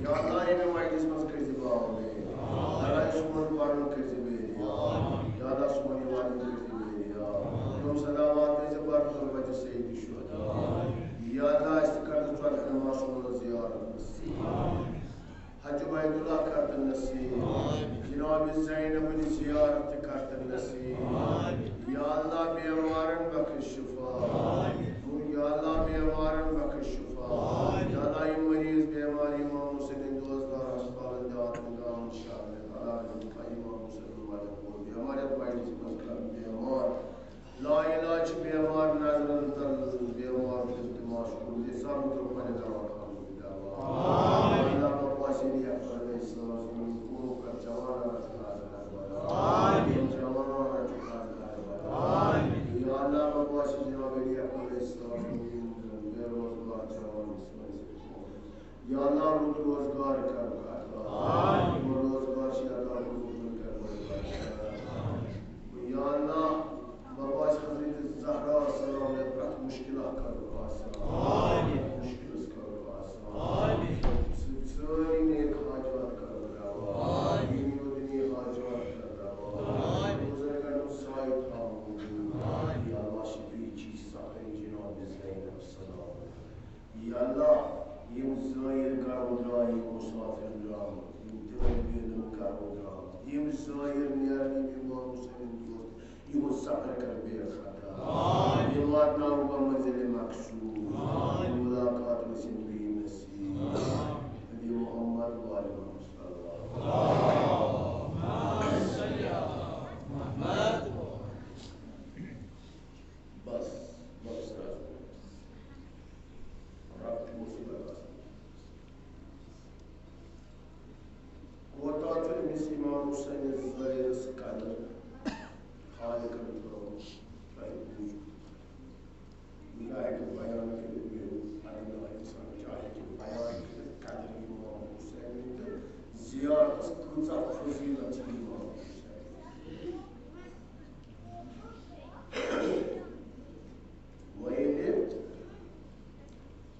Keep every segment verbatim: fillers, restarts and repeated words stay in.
یا اللہ، ییٚمہِ مجلس منٛز کٔرۍ زِ باوَل۔ یا اللہ، سون پَرُن کٔرۍ زِ بے حیا۔ یا اللہ، سون یہِ وَنُن کٔرۍ زِ بے حیا۔ یِم صلوات ٲسۍ زِ بر تربتِ سید شہدا۔ یا اللہ، اَسہِ تہِ کر تہٕ ژۄدہَن معصومن زیارت نصیب۔ حج بیت اللہ کر تہٕ نصیب۔ جناب زینب ہٕنٛز زیارت تہِ کر تہٕ نصیب۔ یا اللہ، بیمارن بخش شفا۔ یا اللہ، بیمارن بخش شفا۔ یا اللہ، یِم مریض بیمار امام حسین ہٕنٛدۍ دوستدار ہسپتالن، دیہاتن، گامن، شہرن، علاقن، امام حسین ہُنٛد مدد کوٚر بیمار، یتھ مجلسہِ منٛز کر بیمار۔ لا علاج چھِ بیمار نظرن تل، بیمار چھُ تہِ معصوم، یہِ سب مطلب پننہِ دوا خانہٕ دوا۔ اللہ پاک پاسے نی اکبر علیہ السلام سُنٛد کوٗر کر جوانن ہٕنٛز نظر بد۔ آمین۔ جوانن ہٕنٛز نظر بد۔ آمین۔ یا اللہ پاک پاسے جناب علی اکبر علیہ السلام سُنٛد بے روزگار جوان سٲنِس یا اللہ، رُت روزگار کر عطا۔ آمین۔ روزگار چھِ عطا، رُت کر عطا۔ یا اللہ، بابا اَسہِ حضرت زہرا سلام علیہا پرٛٮ۪تھ مُشکِلہ کر آسان۔ آمین۔ مُشکِلس کر آسان۔ آمین۔ سٲری نیک حاجات کر روا۔ آمین۔ یِم یوت نیک حاجات کر روا۔ آمین۔ بُزرگن ہُنٛد سایہِ تھاوُن۔ آمین۔ یا اللہ، شفیع چی سخن جناب زینب سلام۔ یا اللہ، یِم زٲیِر گرو درٛاے، یِم مُسافِر درٛامٕتۍ، یِم تِمن بیٖنن گرو درٛامٕتۍ، یِم زٲیِر نیرن، یِم امام حسینٕنۍ دوست، یِہُنٛد سفر کر بے خطا۔ آمین۔ یِم واتناوُکھ بہ منزلِ مقصود۔ آمین۔ ملاقات گژھن بیٚیہِ نصیب۔ آمین۔ نبی محمد و آل محمد صلی اللہ علیہ وسلم۔ بس، بس، رب چھُ مُصیبت آسان۔ کوتاہ چھُ أمِس امام حسین زٲیِرس قدر خالقن تھٲومٕژ تۄہہِ بوٗزِو۔ یہِ نہٕ ہیٚکہِ بیان کٔرِتھ، بیٚیہِ اگر نہٕ انسان چاہے کہِ بیان کٔرِتھ قدر امام حسین تہٕ زیارتس کۭژاہ فضیلت چھِ امام حسین۔ وۄنۍ ییٚلہِ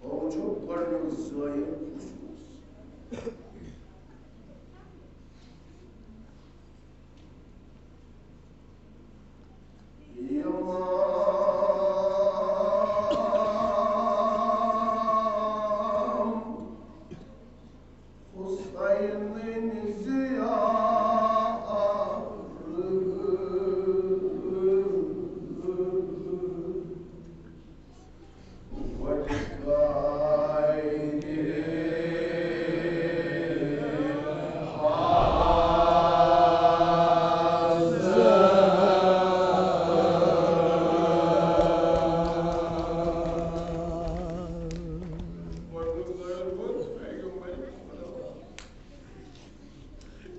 یِم چھُ گۄڈٕنیُک زٲیِر کُس اوس؟ امام حسینٕنۍ زیارت۔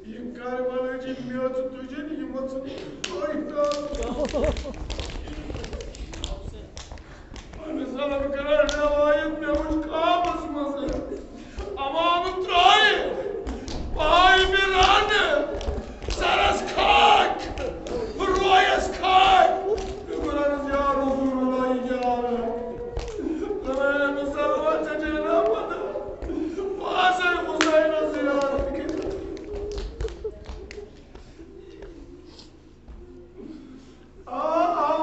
یہِ کر وَنان چھِ میٚژ تُجن، یِمو ژھٕنۍ تٔتھۍ تَل۔ پنٕنۍ سلام کران روایت مےٚ وٕچھ خوابس منٛز۔ امام ترٛایہِ پایہِ مےٚ رانہٕ، سرس خاک، رویس خاک۔ مےٚ ووٚن، عرض، یا رسول اللہ، یہِ کیٛاہ آو؟ دوٚپمَے، ہے مُسلمان، ژےٚ چھے نا پتہ؟ بہٕ آسے حسینس زیارت کٔرِتھ۔ آ، آ،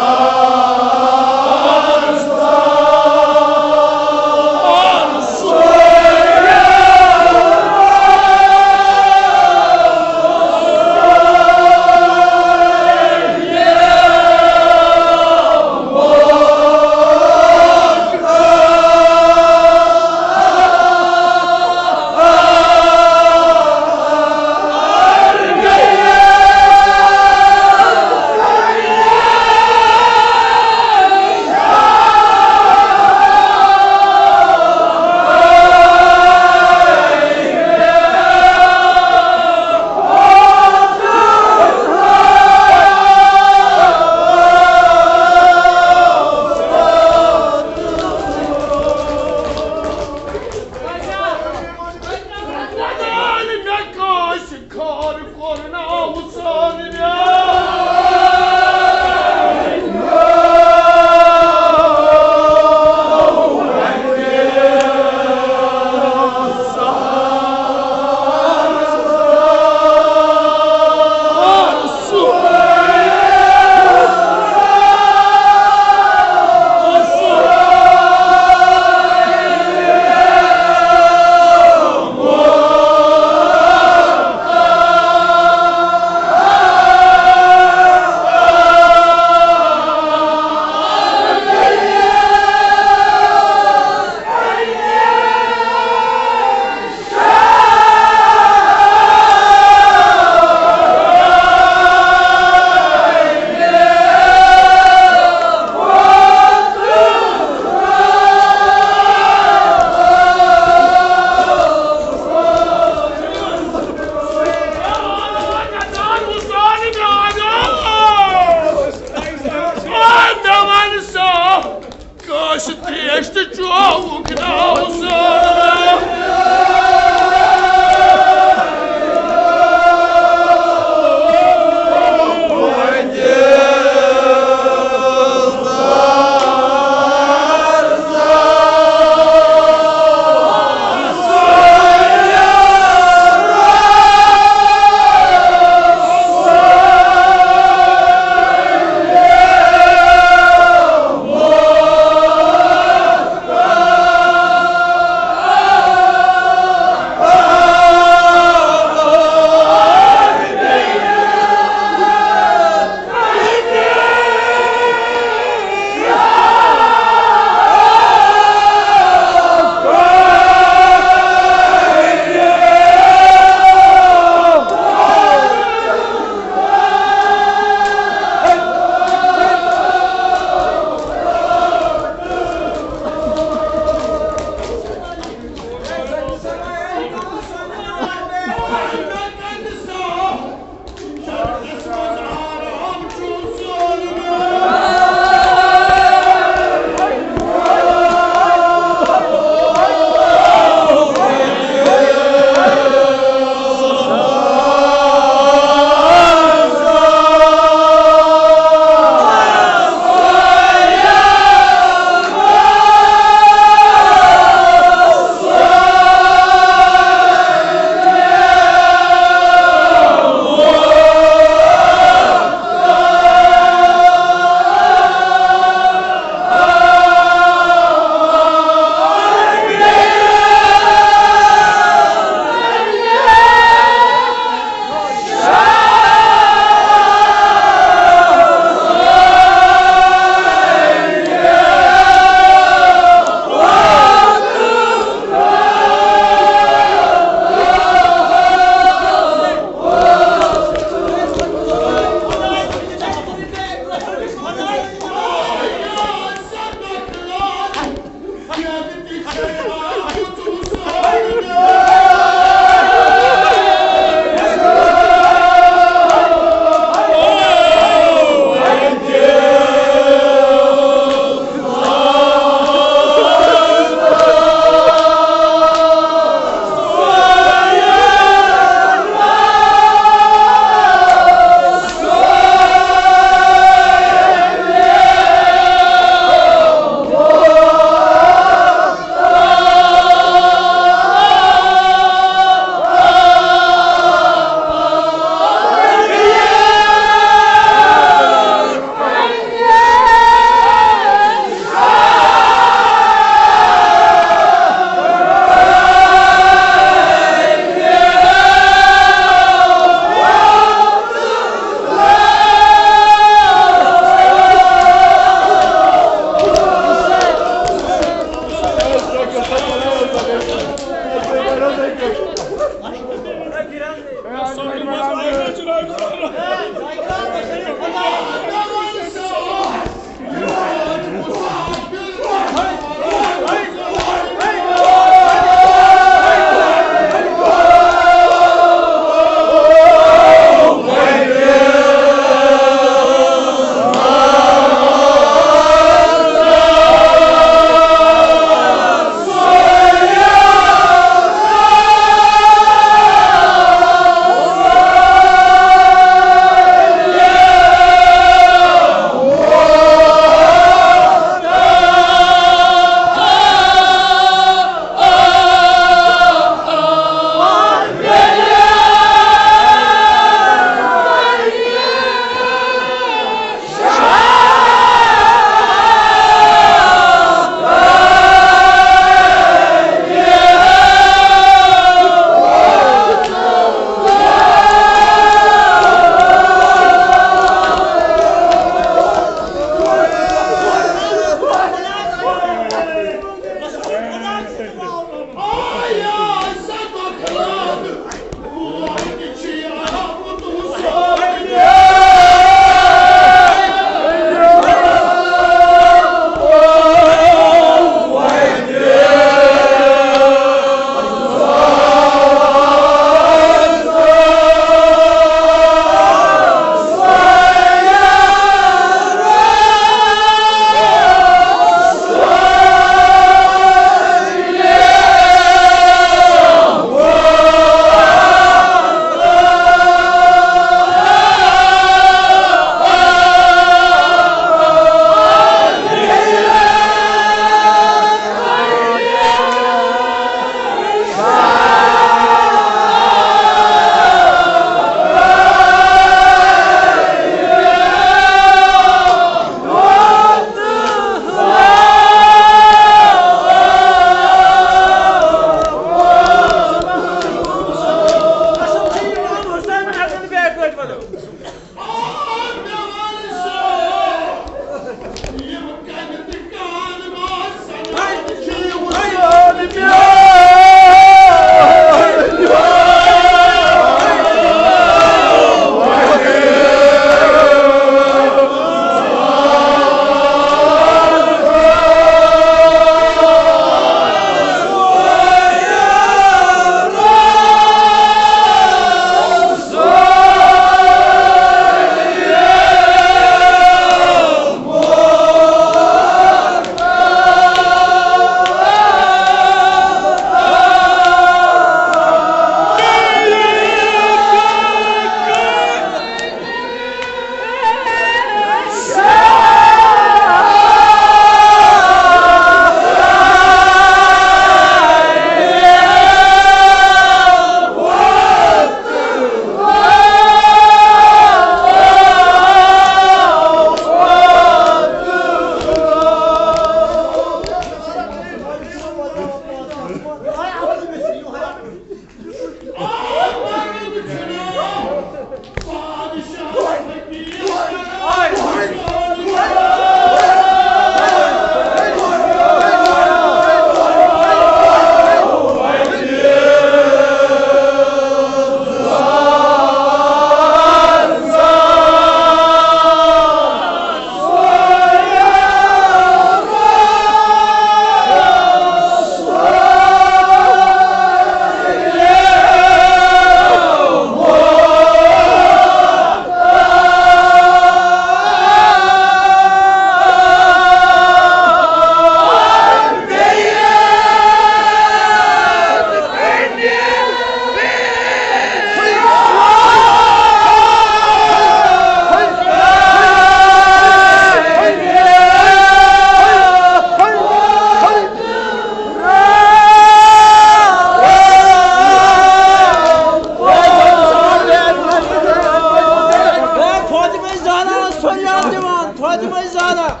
Hadi Mayzana.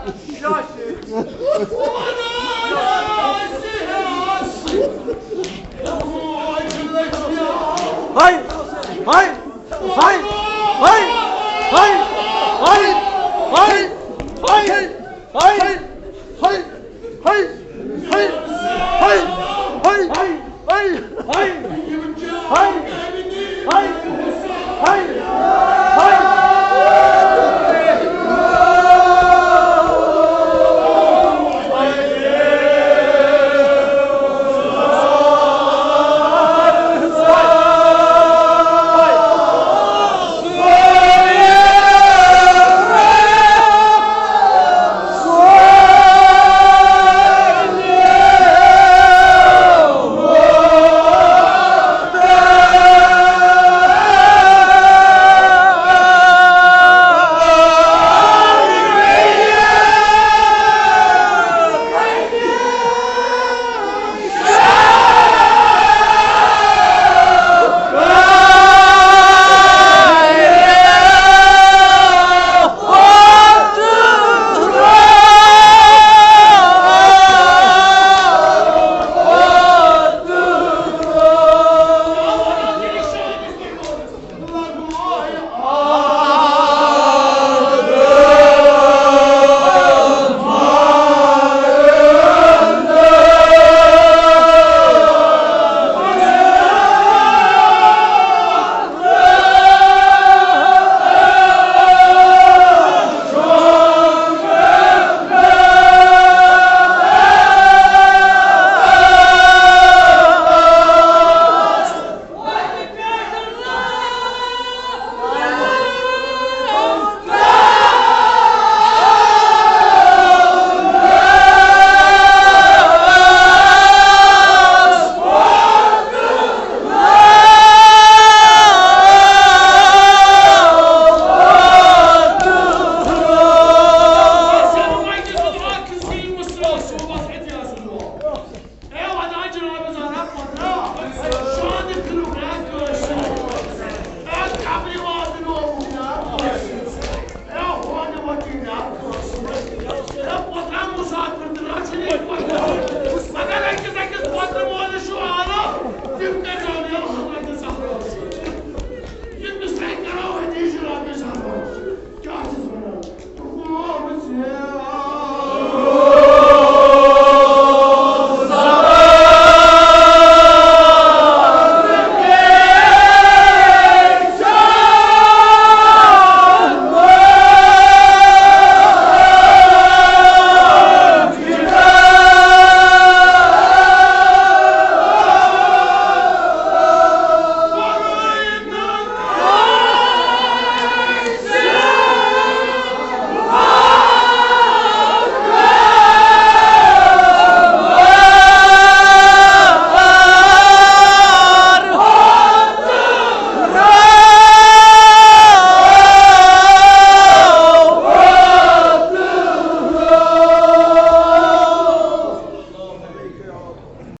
Hay! Hay! Hay!